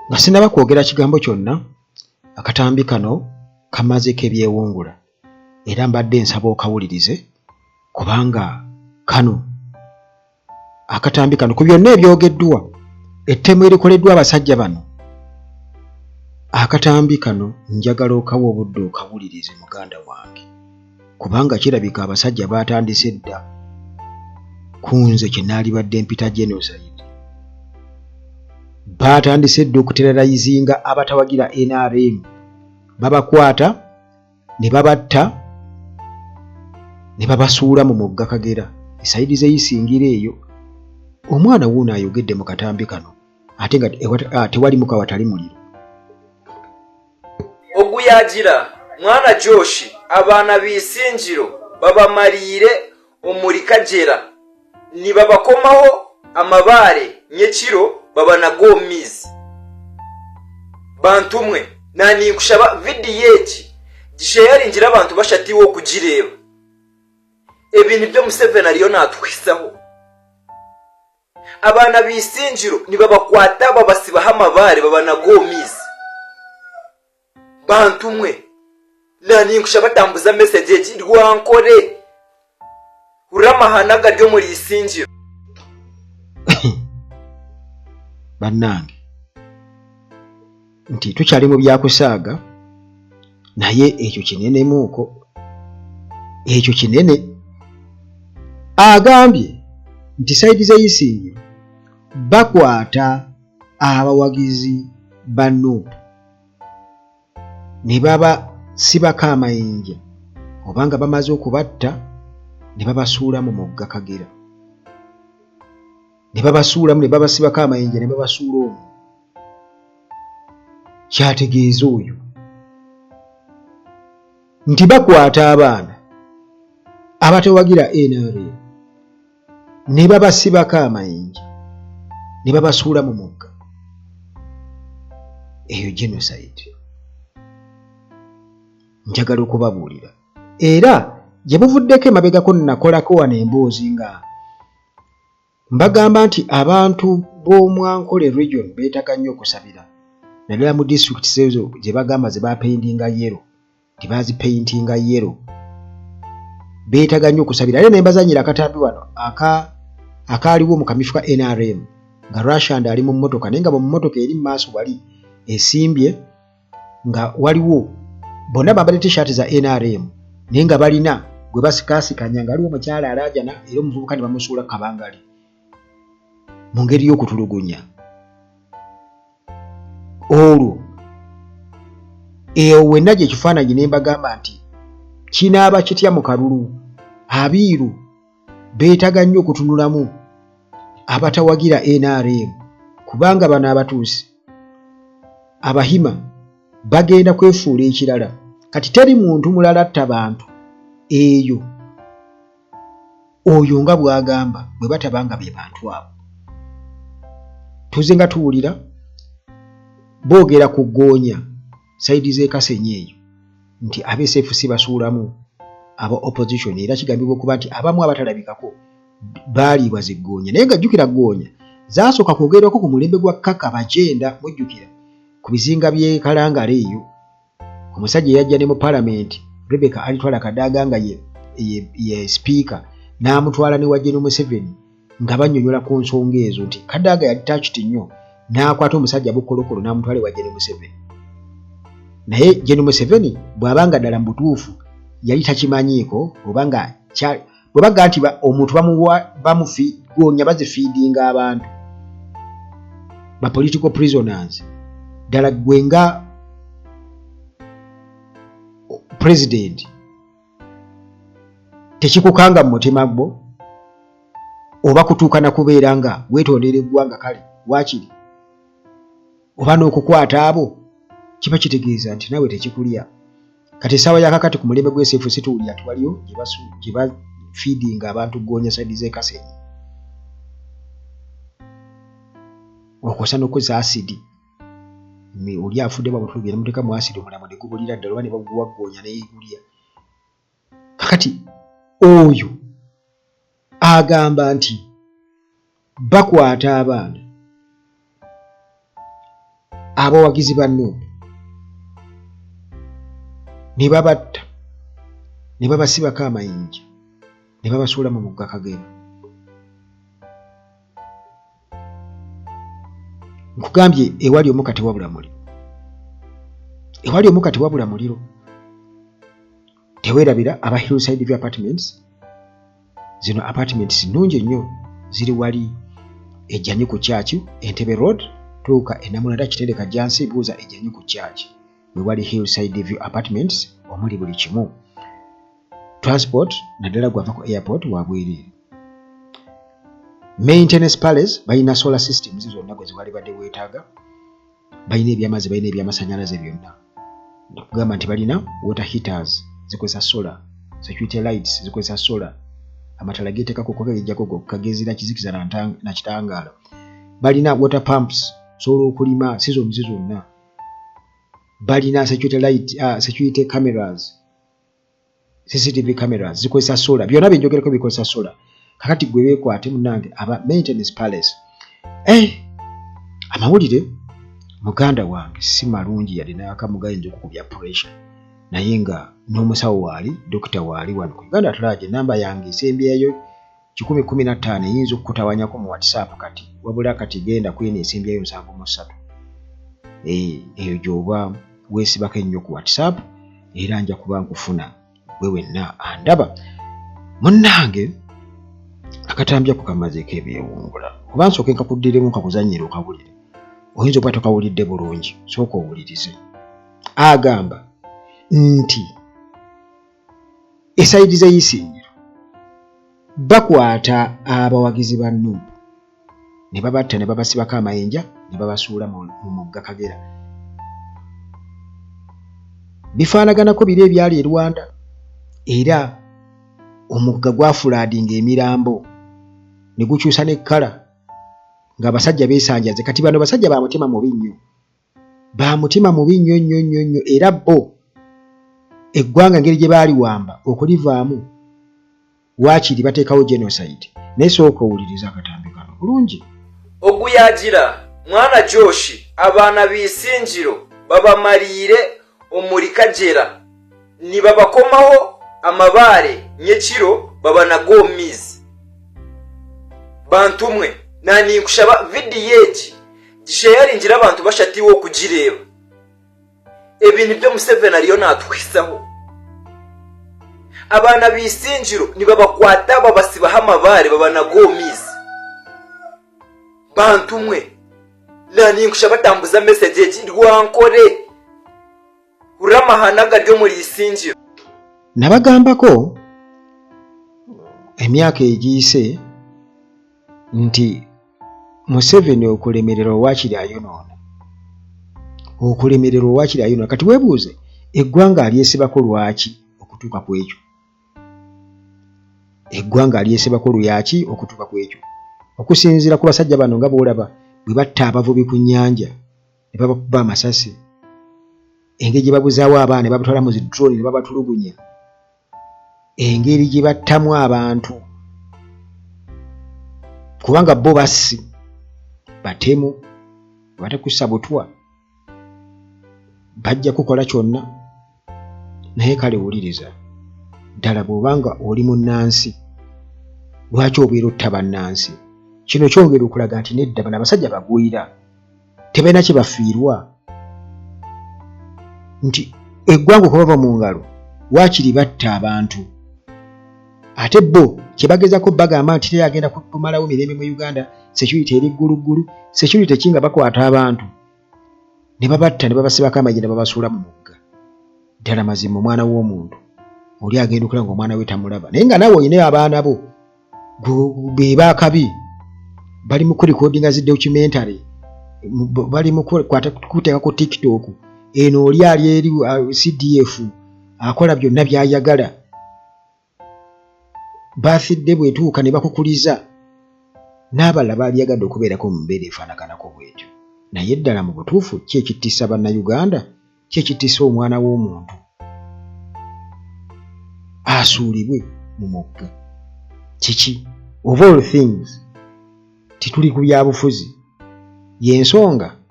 Nga sinnaba kwogera kigambo kyonna, akatambi kano kamazeeko ebyewungula era mbadde nsaba okawulirize kubanga kano akatambi kano ku byonna ebyogeddwa ettemu erikoleddwa abasajja bano akatambi kano njagala okawa obudde okawulirize muganda wange kubanga kirabika abasajja baatandise dda ku nze kye naalibadde mpita genocide baatandise dda okuteralizinga abatawagira nrm babakwata ne babatta ne babasuula mu mugga Kagera esayidi z'eyisingira eyo. Omwana wuuno ayogedde mu katambi kano ate nga tewali muka watali muliro. Ogu yaagira, Mwana Josh, abaana b'eisingiro babamariire omuri Kagyera nibabakomaho amabaare nyekiro babanaga omu maizi. Bantu mwe, naninkushaba vidiyo egi gisheyaringire abantu bashatu iwe okugireeba. Ebi nibyo Museveni ariyo natuhisaho. Abaana b'eisingiro nibabakwata babasibaho amabaare babanaga omu maizi. Bantu mwe, naninkushaba tambuza message egi Rwankore. Hurira amahano agari omuri Isingiro. Bannange nti tukyali mu byakusaaga naye ekyo kinenemuuko ekyo kinene agambye nti sayidi z'eisingiro bakwata abawagizi ba nup ne babasibako amayinja oba nga bamaze okubatta ne babasuula mu mugga Kagera ne babasuulamu ne babasibako amayinja ne babasuula omwo kyategeeza oyo nti bakwata abaana abatawagira NRM ne babasibako amayinja ne babasuula mu mugga eyo genocide njagala okubabuulira era gye buvuddeko emabegako nakolako wano emboozi nga mbagamba nti abantu b'omu Ankole region beetaga nnyo okusabira naddala mu disitulikiti ezo gye bagamba ze bapeyindinga yero nti baazipeyintinga yero beetaga nnyo okusabira ate ne mbazanyira akatambi wano aka akaaliwo mu kamyufu ka nrm nga Rashand ali mu mmotoka naye nga mu mmotoka eri mu maaso wali esimbye nga waliwo bonna bambadde t-shirt za nrm naye nga balina gwe basikaasikanya nga waliwo omukyala alaajana era omuvubuka ne bamusuula kabangali mu ngeri y'okutulugunya olwo eyo wenna gye kifaananyi ne mbagamba nti kinaaba kitya mu kalulu abiiru beetaga nnyo okutunulamu abatawagira nrm kubanga bano abatuusi abahima bagenda kwefuula ekirala kati teri muntu mulala atta bantu eyo oyo nga bw'agamba bwe bataba nga be bantu abo tuze nga tuwulira boogera ku ggoonya sayidi z'e Kasenyi eyo nti aba SFC basuulamu aba opposition era kigambibwa okuba nti abamu abatalabikako baaliibwa ziggoonya naye nga jjukira ggoonya zaasooka kwogerwako ku mulembe gwa Kaka Bagyenda mujjukira ku bizinga by'e Kalangala eyo omusajja eyajja ne mu palamenti Rebecca Alitwala Kadaga nga ye, ye, ye sipiika n'amutwala ne wa General Museveni nga bannyonnyola ku nsonga ezo nti Kadaga yali touched nnyo n'akwata omusajja bukolokolo n'amutwala ewa General Museveni naye General Museveni bw'aba nga ddala mu butuufu yali takimanyiiko oba nga bwe bagga nti omuntu bamuwa bamugonya bazifiidinga abantu ba political prisoners ddala gwe nga president tekikukanga mu mutima gwo oba kutuuka na kubeera nga weetondera eggwanga kale waakiri oba n'okukwata abo kiba kitegeeza nti nawe tekikulya kati esaawa yakakati ku mulembe gw'esefu situwulira nti waliyo gye bafiidinga abantu goonya saidi z'ekasenyi okwosa n'okukozesa asidi oli afudde bamutulugunya nemuteeka mu asidi omulambo ne gubulira ddala oba ne baguwa goonya neyegulya kakati oyo agamba nti bakwata abaana Abawagizi ba Nup ne babatta ne babasibako amayinja ne babasuula mu mugga Kagera. Nkugambye ewali omukka tewabula muliro, ewali omukka tewabula muliro. Teweerabira aba Hillside View Apartments. Zino apartments nnungi nnyo, ziri wali ejjanyi ku kyaki Entebbe Road, tuuka enamulanda Kitereka Jansi, buuza ejjanyi ku kyaki wewali Hillside View Apartments omuli buli kimu. Transport naddala gwava ku airport wa bwereere. Maintenance Palace balina solar systems zonna gwe ziwali badde weetaaga, balina ebyamazzi, balina ebyamasanyalaze byonna. Nakugamba nti balina water heaters zikozesa solar, security lights zikozesa solar, amatala geetekako kuba gejjako gokka gezira kizikiza na kitangaala. Balina water pumps sobola okulima seasons zonna. Balina security light, security cameras, CCTV cameras zikozesa solar. Byonna byenjogerako bikozesa solar. Kakati gwe beekwate munnange aba Maintenance Palace. Amawulire muganda wange si malungi yadde n'akamu, gayinza okukubya pressure, naye nga n'omusawo waali, dokita waali wano ku Uganda At Large. Enamba yange esembyeyo 115 eyinza okukutawanyako mu WhatsApp kati, wabula kati genda kweno esembyeyo 73, eyo gy'oba weesibako ennyo ku WhatsApp, era nja kuba nkufuna gwe wenna andaba. Munnange, akatambi ako kamazeeko ebyewungula, oba nsooke nkakuddiremu nkakuzannyira okawulire? Oyinza okuba tokawulidde bulungi, sooka owulirize. Agamba nti e side z'eyisingiro bakwata abawagizi ba Nup ne babatta ne babasibako amayinja ne babasuula mu mugga Kagera. Bifaanaganako biri ebyali e Rwanda, era omugga gwafloodinga emirambo ne gukyusa ne colour ng'abasajja beesanjaze. Kati bano basajja ba mutima mubi nnyo, ba mutima mubi nnyo nnyo nnyo nnyo, era bo eggwanga engeri gye baaliwamba okulivaamu waakiri bateekawo genocide. Naye sooka owuliriza akatambi kano bulungi. Oguyagira mwana Joshi, abaana b'isingiro babamariire omuri Kagera, nibabakomaho amabaare nyekiro babanaga omu maizi. Bantu mwe, naninkushaba vidiyo egi gisharingira abantu bashatu iwe okugireeba. Ebi nibyo Museveni ariyo naatuhisaho. Abaana b'isingiro nibabakwata babasibaho amabaare babanaga omu maizi. Bantu mwe, naninkushaba tambuza message egi rwankore hurira amahana agari omuri isingiro. Nabagambako emyaka egiyise nti Museveni okulemererwa waakiri ayonoona, okulemererwa waakiri ayonoona. Kati weebuuze eggwanga alyesibako lwaki okutuuka ku ekyo? Eggwanga alyesibako lwaki okutuuka ku ekyo? Okusinziira ku basajja bano nga bw'olaba bwe batta abavubi ku nnyanja ne babakuba amasasi, engeri gye babuzaawo abaana ne babatwala mu zi drone ne babatulugunya, engeri gye battamu abantu, kubanga bo bassi, batemu, batakussa butwa, bajja kukola kyonna. Naye kale wuliriza ddala, bw'obanga oli munnansi lwaki obeera otta bannansi? Kino kyongera okulaga nti nedda, bano abasajja bagwira, tebalina kye bafiirwa, nti eggwanga okubava mu ngalo waakiri batta abantu. Ate bo kye bagezako bagamba nti teyagenda kumalawo mirembe mu Uganda, security eri gguluggulu. Security ki nga bakwata abantu ne babatta ne babasibako amagye ne babasuula mu mugga? Ddala mazima omwana w'omuntu oli agenda okulaba nga omwana we tamulaba, naye nga naawe olina abaana bo be baakabi, bali mu kurecordinga zi documentary, bali mu kuteeka ku TikTok eno, oli ali eri CDF akola byonna by'ayagala. Birthday bw'etuuka ne bakukuliza n'abalala baaliyagadde okubeerako mu mbeera efaanaganako bw'etyo. Naye ddala mu butuufu ki ekittisa Bannayuganda? Ki ekittisa omwana w'omuntu asuulibwe mu mugga? Kiki? Of all things, tituli ku byabufuzi, y'ensonga.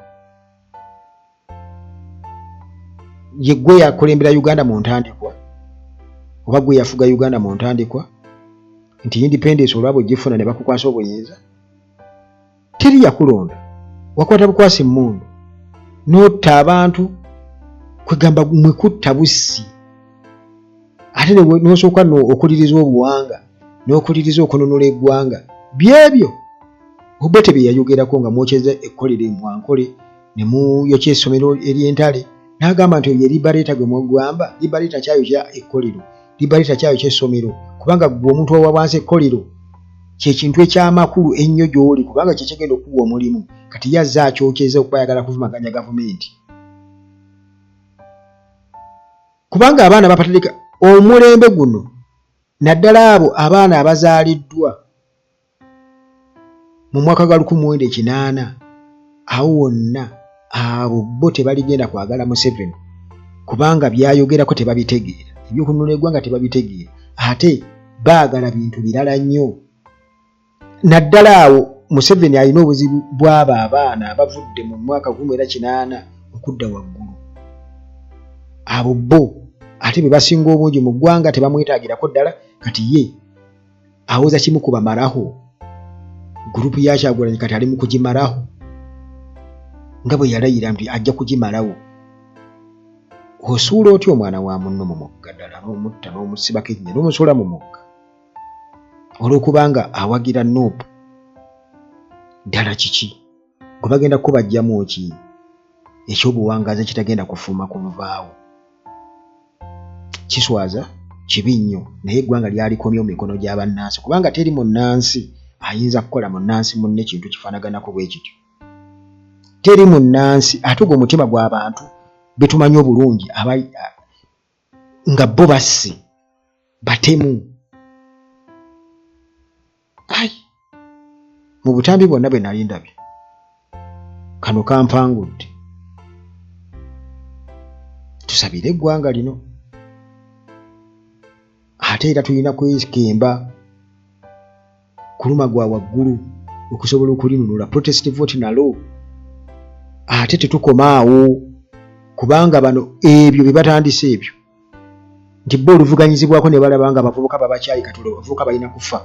Ye gwe yakulembera Uganda mu ntandikwa oba gwe yafuga Uganda mu ntandikwa nti independence olwabo ogifuna ne bakukwasa obuyinza? Teri yakulonda, wakwata bukwasi emmundu n'otta abantu, kwegamba mwe kutta bussi, ate n'osooka no okuliriza obuwanga n'okuliriza okununula eggwanga. Byebyo Obote bye yayogerako nga mwokyeza ekkolero e Mwankole ne muyokya essomero ery'entale, n'agamba nti oyo ye liberator gwe mugamba. Liberator kyayokya ekkolero, liberator kyayokya essomero, kubanga ggwe omuntu owa wansi ekkolero kye kintu eky'amakulu ennyo gy'oli, kubanga kye kigenda okukuwa omulimu. Kati ye azze akyokyeza okuba ayagala kuvumaganya gavumenti, kubanga abaana bapatereka omulembe guno, naddala abo abaana abazaaliddwa mu mwaka gwa 1980 awo wonna, abo bo tebaligenda kwagala Museveni, kubanga byayogerako tebabitegeera, ebyokununula eggwanga tebabitegeera, ate baagala bintu birala nnyo. Naddala awo Museveni alina obuzibu bw'abo abaana abavudde mu mwaka 1980 okudda waggulu. Abo bo ate be basinga obungi mu ggwanga, tebamwetaagirako ddala. Kati ye awoza kimu kubamalaho gurupu ya Kyagulanyi, kati ali mu kugimalaho nga bwe yalayira nti ajja kugimalawo. Osuula otya omwana wa munno mu mugga ddala n'omutta n'omusibako erinnya n'omusuula mu mugga olw'okubanga awagira Nup? Ddala kiki gwe bagenda kukubajjamu ki ekyobuwangaazi ekitagenda kufuuma kuvaawo? Kiswaza, kibi nnyo, naye eggwanga lyalikomye mu mikono gya bannansi, kubanga teri munnansi ayinza kukola munnansi munne kintu kifaanaganako bwe kityo. Teri munnansi. Ate ogwo omutima gw'abantu betumanyi obulungi nga bo bassi, batemu. Ai, mu butambi bwonna bwe nali ndabye, kano kampangudde. Tusabire eggwanga lino, ate era tulina kwekemba kuluma gwa waggulu okusobola okulinunula. Protest vote nalo, ate tetukoma awo, kubanga bano ebyo bye batandise ebyo nti bo oluvuganyizibwako ne balaba nga abavubuka babakyayi, kati olwo abavubuka balina kufa.